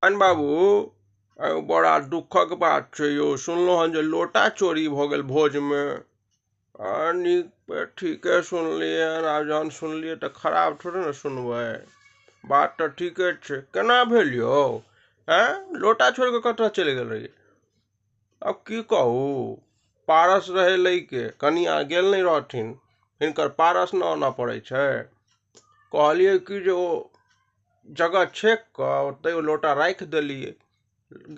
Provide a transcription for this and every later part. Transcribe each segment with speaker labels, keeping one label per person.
Speaker 1: बाबू, बड़ा दुखक बात छै यौ। सुनलहुँ हन जे लोटा चोरी भऽ गेल भोजमे। आ नीक ठीके सुनलियै हन। आब जहन सुनलियै तऽ खराब थोड़े ने सुनबै। बात तऽ ठीके छै। केना भेल यौ? आँय, लोटा छोड़ि कऽ कतऽ चलि गेल रहियै? आब की कहू, पारस रहै लैके, कनिया गेल नहि रहथिन। हिनकर पारस ने आनऽ पड़ै छै। कहलियै कि जे ओ जगह छेक कऽ ओतहि ओ लोटा राखि देलियै।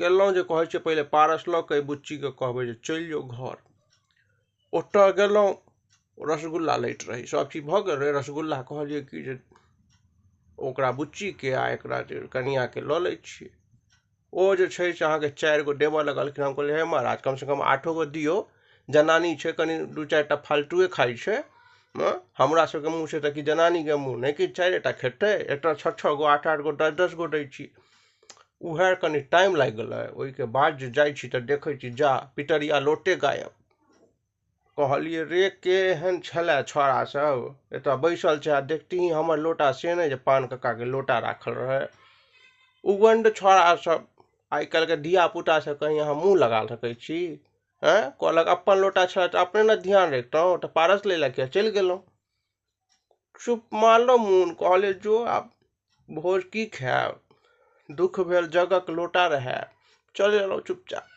Speaker 1: गेलहुँ जे कहै छै पहिले पारस लऽ कऽ बुच्चीके कहबै जे चलि जो घर। ओतऽ गेलहुँ, रसगुल्ला लैत रही, सब चीज भऽ गेल रहै। रसगुल्ला कहलियै कि जे ओकरा बुच्चीके आ एकरा जे कनियाके लऽ लै छियै। ओ जे छै से अहाँके 4 गो देबऽ लगलखिन। हम कहलियै हे महाराज, कमसँ कम 8 गो दियौ, जनानी छै, कनि 2-4 टा फालतुए खाइ छै। हमरा सबके मुँह छै तऽ कि जनानीके मुँह नहि कि 4 टा खेतै? एतऽ 6-6 गो 8-8 गो 10-10 गो दै छी। उएह कनि टाइम लागि गेलै। ओहिके बाद जे जाइ छी तऽ देखै छी जा पितरिया लोटे गायब। कहलियै रे के एहन छलै छौड़ा सब, एतऽ बैसल छै आ देखतीही हमर लोटा, से नहि जे पान कक्काके लोटा राखल रहै। उगण्ड छौड़ा सब, आइ काल्हिके धियापुता सब कहीं अहाँ मुँह लगा सकै छी? आँय, कहलक अपन लोटा छलै तऽ अपने ने ध्यान रखितहुँ, तऽ पारस लै लए किया चलि गेलहुँ? चुप मारलहुँ मोन, कहलियै जो आब भोज की खायब। दुःख भेल, जगक लोटा रहए, चलि एलहुँ चुपचाप।